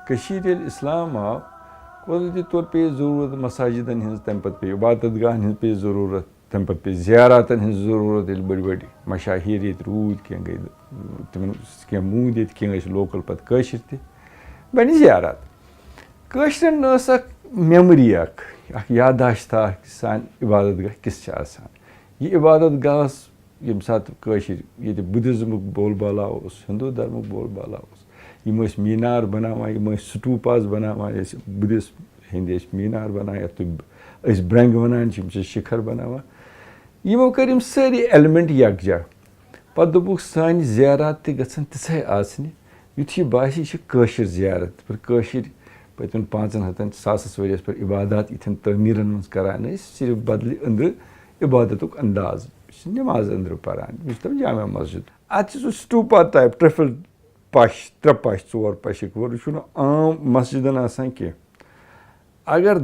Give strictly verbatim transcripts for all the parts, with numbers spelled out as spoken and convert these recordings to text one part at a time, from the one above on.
کٔشیٖرِ ییٚلہِ اِسلام آو، قۄدرٔتی طور پیٚیہِ ضروٗرت مساجدن ہٕنٛز، تَمہِ پتہٕ پیٚیہِ عبادت گاہن ہٕنٛز پیٚیہِ ضروٗرت، تَمہِ پتہٕ پیٚیہِ زیاراتن ہٕنٛز ضروٗرت۔ ییٚلہِ بٔڑۍ بٔڑۍ مشاہیٖر ییٚتہِ روٗدۍ، کینٛہہ گٔے تِمن کینٛہہ موٗدۍ ییٚتہِ، کینٛہہ ٲسۍ لوکل پتہٕ کٲشِر تہِ، بَنہِ زیارت۔ کٲشرٮ۪ن ٲس اکھ memory، اکھ اکھ یادداشتہ، اکھ سانہِ عبادت گاہ کِژھ چھِ آسان۔ یہِ عبادت گاہس ییٚمہِ ساتہٕ کٲشِر ییٚتہِ بدھزمُک بول بالا اوس، ہندو دھرمُک بول بالا اوس، یِم ٲسۍ مینار بناوان، یِم ٲسۍ stupas بناوان، ٲسۍ بدھسٹ ہٕنٛدۍ ٲسۍ مینار بناوان، یَتھ تُہۍ، أسۍ برٛنٛگہٕ وَنان چھِ، یِم چھِ شِکھر بناوان۔ یِمو کٔرۍ یِم سٲری element یکجا۔ پتہٕ دوٚپُکھ، سانہِ زیارات تہِ گژھن تِژھے آسنہِ، یُتھ یہِ باسہِ، یہِ چھِ کٲشِر زیارت، یِتھ پٲٹھۍ کٲشِرۍ پٔتمٮ۪ن پانٛژن ہتن، ساسس ؤرِیس پٮ۪ٹھ عبادات یِتھٮ۪ن تعمیٖرن منٛز کران ٲسۍ، صرف بدلہِ أنٛدرٕ عبادتُک انداز۔ یہِ چھِ نماز أنٛدرٕ پران، یہِ چھِ تِم جامع مسجد۔ اتھ چھِ سُہ stupa type، ٹرفل پش، ترٛےٚ پش، ژور پشٕکۍ وٲر۔ یہِ چھُنہٕ عام مسجدن آسان کینٛہہ۔ اگر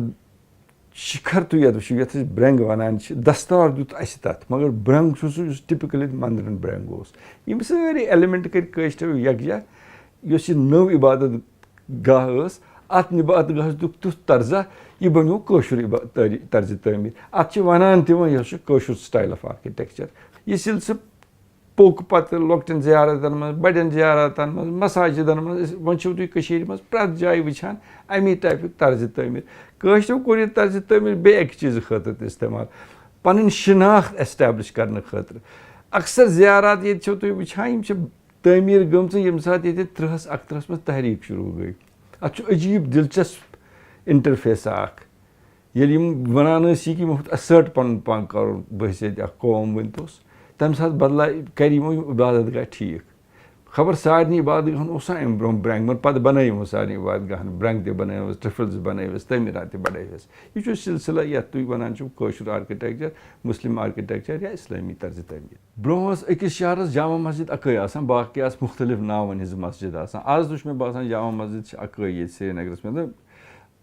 شِکھر تُہۍ یَتھ وٕچھِو، یَتھ أسۍ برٛنٛگ وَنان چھِ، دستار دیُت اَسہِ تَتھ، مگر برٛنٛگ چھُ سُہ، یُس typical ییٚتہِ مندرَن برٛنٛگ اوس۔ یِم سٲری element کٔرۍ کٲشرٮ۪و یَکجاہ۔ یۄس یہِ نٔو عبادت گاہ ٲس، اَتھ عبادت گاہَس دیُت تیُتھ طرزہ، یہِ بَنیو کٲشُر عبا-، تٲری-، طرزِ تعمیٖر۔ اَتھ چھِ وَنان تہِ وۄنۍ، یہِ حظ چھُ کٲشُر style of architecture۔ یہِ سلسلہٕ پوٚک پتہٕ لۄکٹٮ۪ن زیارتن منٛز، بڑٮ۪ن زیارتن منٛز، مساجدن منٛز۔ أسۍ، وۄنۍ چھِو تُہۍ کٔشیٖرِ منٛز پرٛٮ۪تھ جایہِ وٕچھان اَمی type یُک طرزِ تعمیٖر۔ کٲشرٮ۪و کوٚر یہِ طرزِ تعمیٖر بیٚیہِ اَکہِ چیٖزٕ خٲطرٕ تہِ استعمال، پنٕنۍ شناخت establish کرنہٕ خٲطرٕ۔ اکثر زیارات ییٚتہِ چھِو تُہۍ وٕچھان، یِم چھِ تعمیٖر گٔمژٕ ییٚمہِ ساتہٕ ییٚتہِ ترٛہَس اَکترٛہَس منٛز تحریٖک شروٗع گٔے۔ اَتھ چھُ عجیٖب دلچسپ interface اکھ۔ ییٚلہِ یِم وَنان ٲسۍ یہِ کہِ یِمو assert پَنُن پان کَرُن بحیثیت اَکھ قوم ؤنۍ توس، تَمہِ ساتہٕ بدلایہِ، کَرِ یِمو یِم عبادت گاہ ٹھیٖک۔ خبر سارنٕے عبادت گاہَن اوسا اَمہِ برٛونٛہہ برٛنٛگ، مگر پَتہٕ بَنٲے یِمو سارنٕے عبادت گاہَن برٛنٛگ تہِ بَنٲوِس، ٹرٛفلز بَنٲوِس، تعمیٖرات تہِ بَنٲوِس۔ یہِ چھُ سلسلہ یَتھ تُہۍ وَنان چھِو کٲشُر architecture، مُسلِم architecture یا اِسلٲمی طرزِ تعمیٖر۔ برٛونٛہہ ٲس أکِس شہرَس جامع مسجد اَکٲے آسان، باقٕے آسہٕ مُختٔلِف ناوَن ہٕنٛز مسجد آسان۔ آز تہِ چھُ مےٚ باسان جامع مسجد چھِ اَکٲے ییٚتہِ سرینگرَس منٛز۔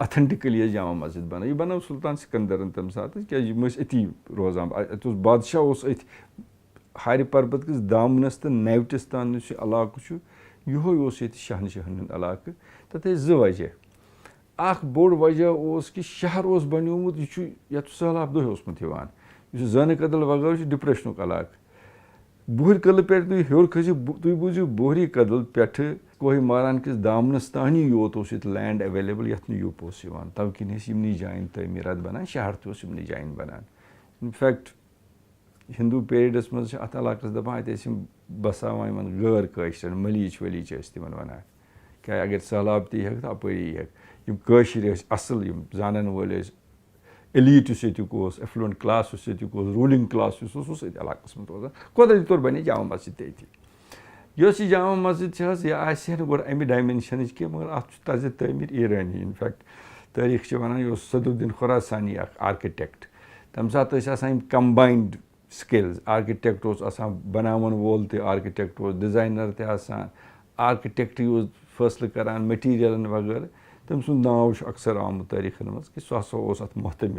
Authentically ٲسۍ جامع مسجد بنٲو۔ یہِ بنٲو سلطان سکندرن تَمہِ ساتہٕ، کیٛازِ یِم ٲسۍ أتی روزان۔ اَ-، اَتہِ اوس بادشاہ اوس أتھۍ ہارِ پربت کِس دامنس تہٕ نیوٹِس تام یُس یہِ علاقہٕ چھُ، یِہوے اوس ییٚتہِ شہنشاہن ہُنٛد علاقہٕ۔ تَتھ ٲسۍ زٕ وجہ۔ اکھ بوٚڑ وجہ اوس کہِ شہر اوس بنیومُت، یہِ چھُ، یَتھ چھُ سہلاب دۄہے اوسمُت یِوان۔ یُس یہِ زٲنہٕ کدل وغٲرٕ چھُ، ڈپریشنُک علاقہٕ۔ بُہٕرۍ کدلہٕ پٮ۪ٹھ تُہۍ ہیوٚر کھٔسِو، بُ-، تُہۍ بوٗزِو بُہری کدل پٮ۪ٹھٕ کوہہِ ماران کِس دامنس تانی یوت اوس ییٚتہِ land available، یَتھ نہٕ یوٗپ اوس یِوان۔ تَوٕ کِنۍ ٲسۍ یِمنٕے جاین تعمیٖرات بنان، شہر تہِ اوس یِمنٕے جاین بنان۔ In fact، ہندو periodس منٛز چھِ اَتھ علاقس دَپان، اَتہِ ٲسۍ یِم بساوان یِمن غٲر کٲشرٮ۪ن، ملیٖچ ولیٖچ ٲسۍ تِمن وَنان۔ کیٛازِ اگر سہلاب تہِ یی ہیٚکھ تہٕ اَپٲری یی ہیٚکھ۔ یِم کٲشِرۍ ٲسۍ اَصٕل، یِم زانن وٲلۍ ٲسۍ، elite یُس ییٚتیُک اوس، affluent class یُس ییٚتیُک اوس، ruling class یُس اوس، اوس أتھۍ علاقس منٛز روزان۔ قۄدرتی طور بنے جامع مسجد تہِ أتی۔ یۄس یہِ جامع مسجد چھِ حظ، یہِ آسہِ ہے نہٕ گۄڈٕ اَمہِ dimensionٕچ کینٛہہ، مگر اَتھ چھُ طرزِ تعمیٖر ایرٲنی۔ In fact، تٲریٖخ چھِ وَنان، یہِ اوس صدر الدین خراسانی اکھ architect۔ تَمہِ ساتہٕ ٲسۍ آسان یِم combined skills، architect اوس آسان، بناون وول تہِ architect اوس، designer تہِ آسان، architect یہِ اوس فٲصلہٕ کران materialن وغٲرٕ۔ تٔمۍ سُنٛد ناو چھُ اکثر آمُت تٲریٖخن منٛز کہِ سُہ ہسا اوس اتھ مُہتمِم۔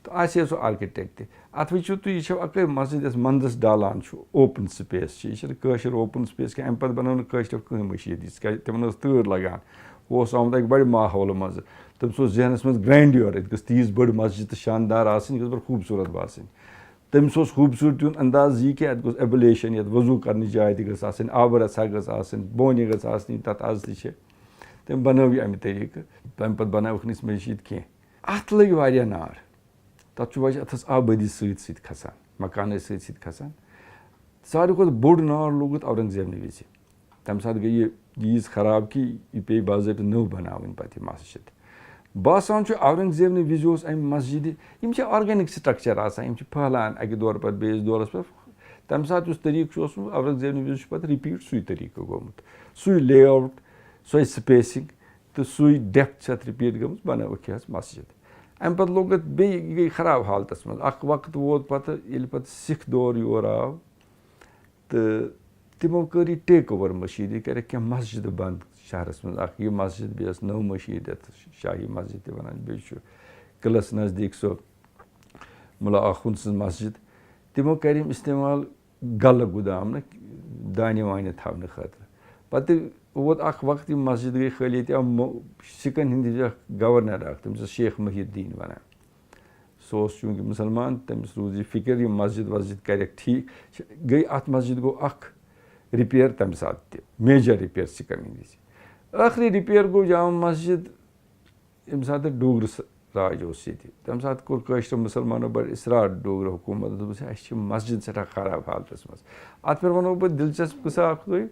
تہٕ آسہِ ہے سُہ architect تہِ۔ اتھ وٕچھِو تُہۍ، یہِ چھو اکٲے مسجد یۄس مندس ڈالان چھُ، open space چھِ، یہِ چھِنہٕ کٲشِر open space کینٛہہ۔ امہِ پتہٕ بنٲو نہٕ کٲشرٮ۪و کٕہٕنۍ مٔشیٖد، یِژھ کیٛازِ تِمن ٲس تۭر لگان۔ ہُہ اوس آمُت اکہِ بڑِ ماحولہٕ منٛزٕ۔ تٔمِس اوس ذہنس منٛز grandeur، اتہِ گٔژھ تیٖژ بٔڑ مسجد تہٕ شاندار آسٕنۍ، یہِ گٔژھ بڑٕ خوٗبصوٗرت باسٕنۍ۔ تٔمِس اوس خوٗبصوٗرتی ہُنٛد انداز یہِ کہِ اَتہِ گوٚژھ ablution، یَتھ وضوٗ کرنٕچ جاے تہِ گٔژھ آسٕنۍ، آبہٕ رَژھا گٔژھ آسٕنۍ، بونہِ گٔژھ آسٕنۍ، تَتھ آز تہِ چھِ۔ تٔمۍ بنٲو یہِ اَمہِ طریٖقہٕ۔ تَمہِ پَتہٕ بنٲوٕکھ نہٕ أسۍ مٔشیٖد کینٛہہ۔ اَتھ لٔگۍ واریاہ نار۔ تَتھ چھُ وجہ، اَتھ ٲس آبٲدی سۭتۍ سۭتۍ کھسان، مکان ٲسۍ سۭتۍ سۭتۍ کھسان۔ ساروی کھۄتہٕ بوٚڑ نار لوٚگُتھ اورنگزیبنہِ وِزِ۔ تَمہِ ساتہٕ گٔے یہِ ییٖژ خراب کہِ یہِ پیٚیہِ باضٲبطہٕ نٔو بناوٕنۍ پَتہٕ یہِ مسجد۔ باسان چھُ، اورنگزیبنہِ وِزِ اوس اَمہِ مسجدِ، یِم چھِ organic structure آسان، یِم چھِ پھٔہلان اَکہِ دورٕ پَتہٕ بیٚیِس دورَس پٮ۪ٹھ۔ تَمہِ ساتہٕ یُس طریٖقہٕ چھُ اوسمُت، اورنگزیبنہِ وِزِ چھُ پَتہٕ repeat سُے طریٖقہٕ گوٚمُت، سُے layout، سۄے spacing تہٕ سُے depth چھِ اَتھ repeat گٔمٕژ، بَنٲوٕکھ یہِ حظ مسجد۔ اَمہِ پَتہٕ لوٚگ اَتھ بیٚیہِ، یہِ گٔے خراب حالتَس منٛز۔ اَکھ وقت ووت پَتہٕ، ییٚلہِ پَتہٕ سِکھ دور یور آو، تہٕ تِمو کٔر یہِ take over مٔشیٖد، یہِ کَرٮ۪کھ کینٛہہ مسجدٕ بنٛد شہرَس منٛز۔ اَکھ یہِ مسجد، بیٚیہِ ٲس نٔو مٔشیٖد یَتھ شاہی مسجد تہِ وَنان، بیٚیہِ چھُ قلعس نزدیٖک سۄ مُلا آخوٗن سٕنٛز مسجد۔ تِمو کَرِ یِم استعمال گَلہٕ گُدام نہ، دانہِ وانہِ تھاونہٕ خٲطرٕ۔ پتہٕ ووت اکھ وقت، یہِ مسجد گٔے خٲلی، تہِ آو مو-، سِکن ہٕنٛدِ وِزِ اکھ گورنر اکھ، تٔمِس اوس شیخ محی الدین ونان۔ سُہ اوس چوٗنٛکہِ مُسلمان، تٔمِس روٗز یہِ فِکر، یہِ مسجد وسجد کرٮ۪کھ ٹھیٖک۔ گٔے اتھ مسجد گوٚو اکھ ریپیئر تمہِ ساتہٕ تہِ، میجر ریپیئر سِکن ہٕنٛدِ وِزِ۔ ٲخری ریپیئر گوٚو جامع مسجد ییٚمہِ ساتہٕ ڈوگرٕ س-، راج اوس ییٚتہِ، تَمہِ ساتہٕ کوٚر کٲشرٮ۪و مُسلمانو بَڑٕ اِصرار ڈوگرٕ حکوٗمتَس، دوٚپُس، "اَسہِ چھِ مسجد سٮ۪ٹھاہ خراب حالتَس منٛز۔" اَتھ پٮ۪ٹھ وَنو بہٕ دِلچسپ قٕصہٕ اَکھ تۄہہِ۔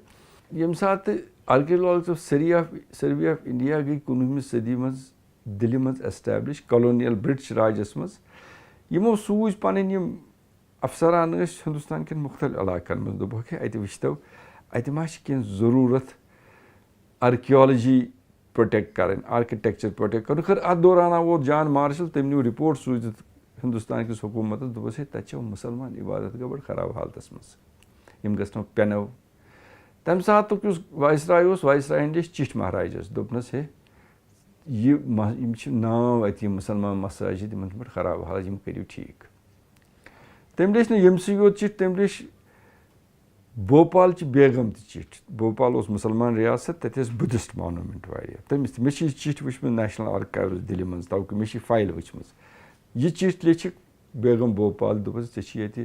ییٚمہِ ساتہٕ Archaeological Survey of، Survey of India گٔے کُنوُہمہِ صدی منٛز دِلہِ منٛز establish، colonial British راجَس منٛز، یِمو سوٗزۍ پَنٕنۍ یِم افسران ٲسۍ ہندوستان کٮ۪ن مُختٔلِف علاقن منٛز، دوٚپُکھ، "ہے، اَتہِ وٕچھتو، اَتہِ ما چھِ کینٛہہ ضروٗرت archaeology protect کرٕنۍ، architecture protect کرُن؟" خٲر، اَتھ دوران آو جان مارشل، تٔمۍ نیوٗ رپورٹ سوٗزِتھ ہندوستان کِس حکوٗمتس، دوٚپُس، "ہے، تَتہِ چھِ مُسلمان عبادت گاہ بڑٕ خراب حالتس منٛز، یِم گژھن پٮ۪نو۔" تَمہِ ساتُک یُس وایسراے اوس، وایسراے ہن لیٚچھ چِٹھۍ مہاراجس، دوٚپنس، "ہے، یہِ مہ-، یِم چھِ ناو اَتہِ یِم مُسلمان مساجد، یِمن چھِ بڑٕ خراب حالت، یِم کٔرِو ٹھیٖک۔" تٔمۍ لیٚچھ نہٕ ییٚمہِ سۭتۍ یوت چِٹھۍ، تٔمۍ لیٚچھ بھوپال چہِ بیگم تہِ چِٹھۍ۔ بھوپال اوس مُسلمان ریاست، تَتہِ ٲسۍ بدھسٹ مانومینٹ واریاہ۔ تٔمِس تہِ، مےٚ چھِ یہِ چِٹھۍ وٕچھمٕژ نیشنل آرکایوز دِلہِ منٛز، تَوکہِ مےٚ چھِ یہِ فایل وٕچھمٕژ۔ یہِ چِٹھۍ لیٚچھِکھ بیگم بھوپال، دوٚپُس، "ژےٚ چھِ ییٚتہِ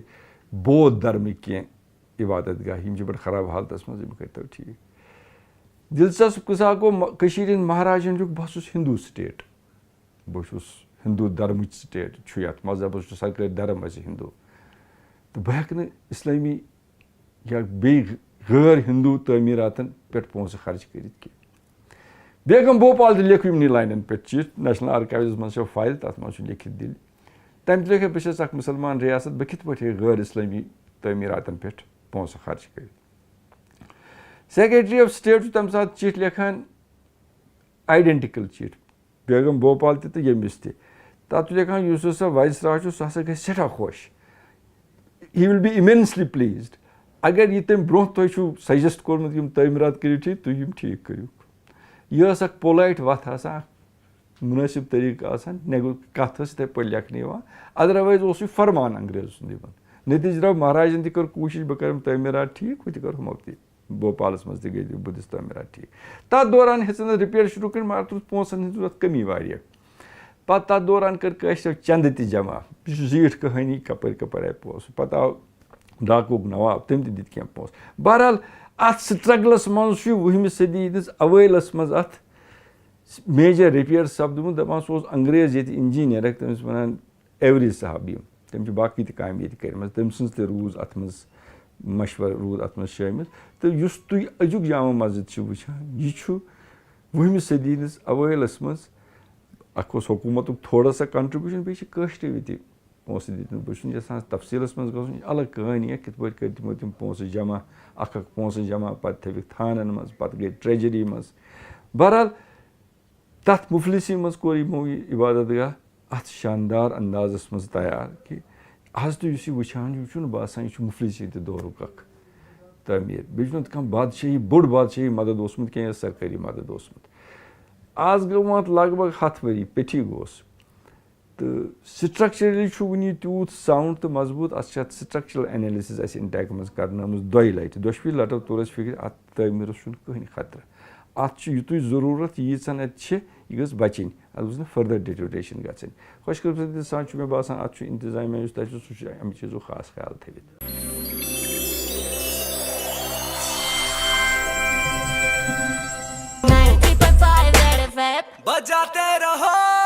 بودھ دھرمٕکۍ کینٛہہ عبادت گاہ، یِم چھِ بڑٕ خراب حالتس منٛز، یِم کٔرۍتو ٹھیٖک۔" دلچسپ قصہ گوٚو م-، کٔشیٖرِ ہٕنٛدۍ مہاراجن لیوٗکھ، "بہٕ ہسا چھُس ہندو سٹیٹ، بہٕ چھُس ہندو دھرمٕچ سٹیٹ، چھُ یتھ مذہبس چھُ سرکٲرۍ دھرم اَسہِ ہندو، تہٕ بہٕ ہٮ۪کہٕ نہٕ اسلٲمی یا بیٚیہِ غٲر ہندو تعمیٖراتن پٮ۪ٹھ پونٛسہٕ خرٕچ کٔرِتھ کینٛہہ۔" بیگم بھوپال تہِ لیکھو یِمنٕے لاینن پٮ۪ٹھ چِٹھۍ نیشنل آرکایوز منٛز چھےٚ فایل، تتھ منٛز چھُ لیکھِتھ دِلہِ۔ تٔمۍ تہِ لیکھِ، "بہٕ چھَس اکھ مُسلمان ریاست، بہٕ کِتھ پٲٹھۍ ہٮ۪کہٕ غٲر اسلٲمی تعمیٖراتن پٮ۪ٹھ پونٛسہٕ خرٕچ کٔرِتھ؟" سیکرٹری آف سٹیٹ چھُ تَمہِ ساتہٕ چِٹھۍ لیکھان، آیڈینٹیکل چِٹھۍ، بیگم بھوپال تہِ تہٕ ییٚمِس تہِ۔ تَتھ چھُ لیکھان، یُس ہسا وایسراے چھُ، سُہ ہسا گژھِ سٮ۪ٹھاہ خۄش۔ He will be immensely pleased۔ اگر یہِ تٔمۍ برونٛہہ تۄہہِ چھُو سجسٹ کوٚرمُت، یِم تعمیٖرات کٔرِو ٹھیٖک، تُہۍ یِم ٹھیٖک کٔرِو۔ یہِ ٲس اکھ پولایٹ وَتھ آسان، اکھ مُنٲسِب طریٖقہٕ آسان، نٮ۪گو-، کَتھ ٲس یِتھَے پٲٹھۍ لیکھنہٕ یِوان۔ ادروایز اوس یہِ فرمان انگریزَس سُنٛد یِوان۔ نتیٖجہٕ درٛاو، مہاراجن تہِ کٔر کوٗشِش، بہٕ کَرٕ یِم تعمیٖرات ٹھیٖک، ہُہ تہِ کٔر ہُمو تہِ۔ بھوپالَس منٛز تہِ گٔے تِم بدھسٹ تعمیٖرات ٹھیٖک۔ تَتھ دوران ہیٚژٕن نہٕ ریپیئر شروٗع کٔرِتھ، مگر تُل پونٛسَن ہٕنٛز ضروٗرت کٔمی واریاہ۔ پَتہٕ تَتھ دوران کٔر کٲشرٮ۪و چَندٕ تہِ جمع۔ یہِ چھُ زیٖٹھ کہانی، کَپٲرۍ کَپٲرۍ آیہِ پونٛسہٕ۔ پَتہٕ آو ڈاکوُک نواب، تٔمۍ تہِ دِتۍ کینٛہہ پونٛسہٕ۔ بہرحال، اَتھ سٹرگلَس منٛز چھُ وُہمہِ صدی ہٕنٛدِس اوٲیلَس منٛز اَتھ میجر ریپیئر سپدمُت۔ دَپان، سُہ اوس انگریز ییٚتہِ انجینئر اَکھ، تٔمِس وَنان ایوری صاحب یِم۔ تٔمۍ چھِ باقٕے تہِ کامہِ ییٚتہِ کٔرمٕژ۔ تٔمۍ سٕنٛز تہِ روٗز اَتھ منٛز مشورٕ، روٗز اَتھ منٛز شٲمِل۔ تہٕ یُس تُہۍ أزیُک جامع مسجد چھِو وٕچھان، یہِ چھُ وُہمہِ صدی ہٕنٛدِس اوٲیلَس منٛز، اَکھ اوس حکوٗمتُک تھوڑا سا کنٹریبیوٗشن، بیٚیہِ چھِ کٲشرٮ۪وٕے تہِ پونٛسہٕ دِتمٕتۍ۔ بہٕ چھُس نہٕ یَژھان تفصیٖلَس منٛز گژھُن، یہِ چھِ الگ کہٲنی اَکھ، کِتھ پٲٹھۍ کٔرۍ تِمو تِم پونٛسہٕ جمع، اَکھ اَکھ پونٛسہٕ جمع، پَتہٕ تھٲوِکھ تھانَن منٛز، پَتہٕ گٔے ٹریجری منٛز۔ بہرحال، تَتھ مُفلِسی منٛز کوٚر یِمو یہِ عبادت گاہ اَتھ شاندار اندازَس منٛز تیار کہِ آز تُہۍ یُس یہِ وٕچھان چھِو، یہِ چھُنہٕ باسان یہِ چھُ مُفلِسی تہِ دورُک اَکھ تعمیٖر۔ بیٚیہِ چھُنہٕ اَتھ کانٛہہ بادشٲہی، بوٚڑ بادشٲہی مدد اوسمُت کینٛہہ یا سرکٲری مدد اوسمُت۔ آز گوٚو اَتھ لگ بگ ہَتھ ؤری پیٚٹھی گوس۔ تہٕ سٹرکچرلی چھُ وُنہِ تیوٗت ساوُنٛڈ تہٕ مضبوٗط، اَتھ چھِ اَتھ سٹرکچرل انیلسز اَسہِ انٹیک منٛز کرنٲومٕژ دۄیہِ لٹہِ۔ دۄشوٕے لٹو توٚر اَسہِ فِکرِ، اَتھ تعمیٖرَس چھُنہٕ کٕہٕنۍ خطرٕ۔ اَتھ چھُ یُتُے ضروٗرت، ییٖژ ہن اَتہِ چھِ، یہِ گٔژھ بچٕنۍ، اَتھ گوٚژھ نہٕ further deterioration گژھٕنۍ۔ خۄش قسمتی سان چھُ مےٚ باسان، اَتھ چھُ انتظامیہ یُس تَتہِ چھُ، سُہ چھُ اَمہِ چیٖزُک خاص خیال تھٲوِتھ۔ बजाते रहो।